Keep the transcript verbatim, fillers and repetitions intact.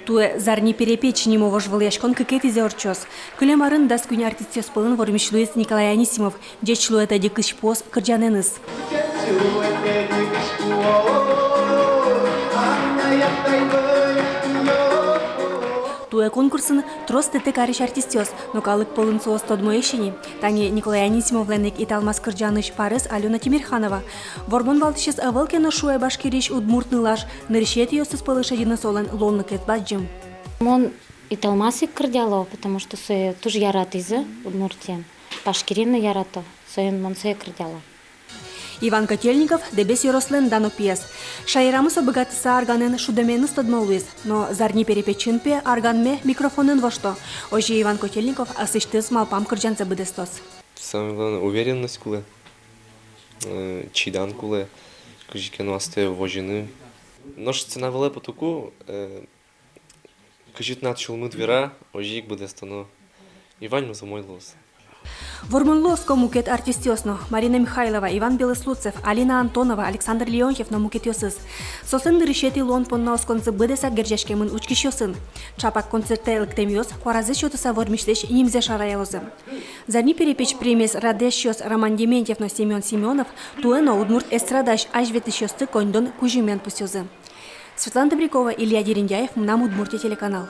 Туэ «Зарни перепеч» нимо вожвылъяськон кыкетӥзэ ортчоз. Кылем арын дас куинь артистъёс пӧлын вормись луиз Николай Анисимов, «Ӟеч луэ, тӧдьы кызьпуос» кырӟанэныз. Туэ конкурсын трос тэтэк арысь артистъёс, но калык пӧлын соос тодмоесь ини. Тани Николай Анисимовлэн ик «Италмас» кырӟанысь парез Алёна Тимерханова. Вормон валтӥсез ӧвӧл ке но, шуэ башкирысь удмурт нылаш, нырысетӥосыз пӧлы шедьыны солэн луонлыкез бадӟым. Мон «Италмас» ик кырӟало, потому что сое туж яратӥзы Удмуртиын. Башкириын но ярато, соин мон сое кырӟало. Иван Котельников — Дэбес ёрослэн дано пиез. Шаерамы со быгатыса арганэн шудэменыз тодмо луиз, но «Зарни перепечын» пе арганме микрофонэн вошто. Озьы Иван Котельников аслэсьтыз малпам кырӟанзэ быдэстоз. Самое главное, уверенность кулэ, э, чидан кулэ, кызьы ке но астэ возьыны. Нош сцена вылэ потыку, э, кызьы тынад сюлмыд вера, озьы ик быдэстоно. И ваньмыз умой луоз. Вормонлы оско мукет артистъёс но: Марина Михайлова, Иван Белослудцев, Алина Антонова, Александр Леонтьев но мукетъёсыз. Соослэн нырысетӥ луон понна осконзы быдэсак герӟаськемын учкисьёсын. Чапак концертэ лыктэмъёс куаразэс сётыса вормисьлэсь нимзэ шараялозы. «Зарни перепеч» премиез радъясьёс Роман Дементьев но Семён Семёнов туэ но удмурт эстрадаысь азьветлӥсьёсты коньдон кузьымен пусъёзы. Светлана Добрякова, Илья Дерендяев, «Мынам Удмуртие» телеканал.